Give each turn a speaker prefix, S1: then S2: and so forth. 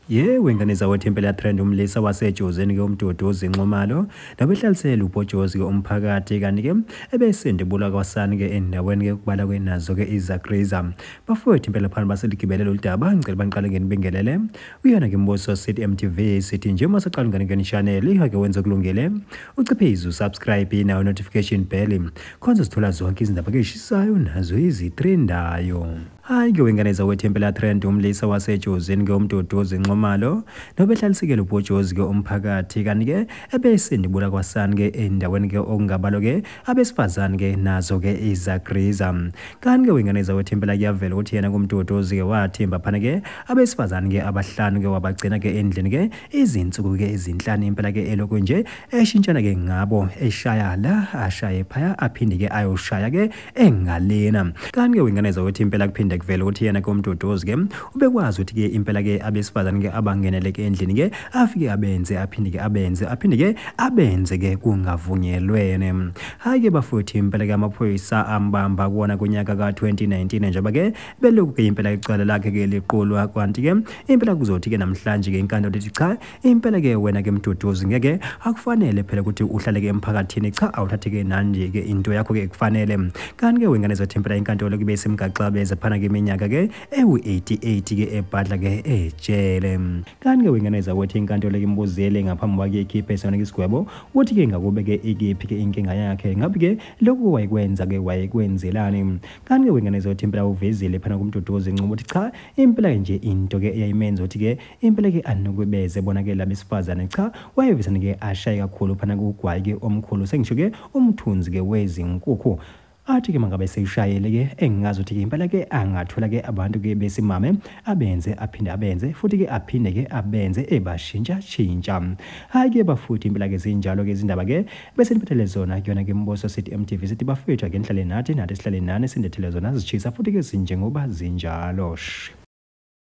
S1: Yewe ingane zawethu impela trend umlisa waseJozini ke uMduduzi Nxumalo nobehlalisele ubhojozi ke umphakathi kanti ke ebesendibula kwasani ke endaweni ke kubala kwenazo ke izagriza. Bafowethu impela phana baseligibele lolu daba, ngicela baniqale ngenibingelele. Uyona ke Mbuso City MTV sithi nje uma saqala ungane ngene channel ihake wenze kulungile. Uciphe subscribe nayo notification bell. Khonza sithola zonke izindaba ke eshisayo nazo izitrendayo. Hayi ke wengane zawethu impela trend umlisa waseJozini ke uMduduzi Nxumalo nobehlalisekele ubhojozi ke umphakathi kanti ke ebesendibula kwasani ke endaweni ke okungabalo ke abesifazane ke nazo ke izagriza. Kanti ke wengane zawethu impela kuyavela ukuthi yena kuMduduzi ke wathimba phana ke abesifazane ke abahlanu ke wabagcina ke endlini ke izinsuku ke ezinhlanu impela ke elokhu nje eshintshana ke ngabo eshaya la ashaye phaya aphinde ke ayoshaya ke engalena. Kanti ke wengane zawethu impela kuphinde kuvela ukuthi yena kuMduduzi ke ubekwazi ukuthi ke impela ke abesifazane ke abangeneleke endlini ke afike abenze aphinde ke abenze aphinde ke abenze ke kungavunyelwene. Hayi ke bafuthi impela ke amaphoyisa ambamba kuona kunyaka ka2019 njengoba ke belokhu ke impela icala lakhe ke liqulwa, kanti ke impela kuzothi ke namhlanje ke inkantolo ithi cha impela ke wena ke Mduduzi ngeke akufanele phela ukuthi uhlale ke emphakathini, cha awuthathe ke nanje ke into yakho ke kufanele. Kanti ke wengane zathi impela inkantolo kube simgaxabeze phana ke iminyaka ke ewu88 ke ebhadla ke ejele. Kanti ke wengane zakwethu inkantolo ke imbuzele ngaphambi kwake ikhiphe sona ke isigwebo uthi ke ngakube ke ikiphi ke inkinga yakhe, ngabe ke lokhu wayekwenza ke wayekwenzelani. Kanti ke wengane zakwethu impela uvezile phana kuMduduzi Nxumalo ukuthi cha impela nje into ke eyayimenza ukuthi ke impela ke anukubeze bona ke labesifazane, cha wayevisana ke ashaye kakhulu phana kugwayi ke omkhulu sengisho ke umthunzi ke wezinkukhu. Athi ke mangabe seyishayele ke engazi ukuthi ke impela ke angathola ke abantu ke besimame abenze aphinde abenze futhi ke aphinde ke abenze ebashintsha tshintsha. Hayi ke bafuthi impela ke zinjalo ke izindaba ke bese niphathele zona kuyona ke Mbuso City MTV sithi bafethu ake nihlale nathi nathi sihlale nani sindethele zona zishisa futhi ke zinjengoba zinjalo.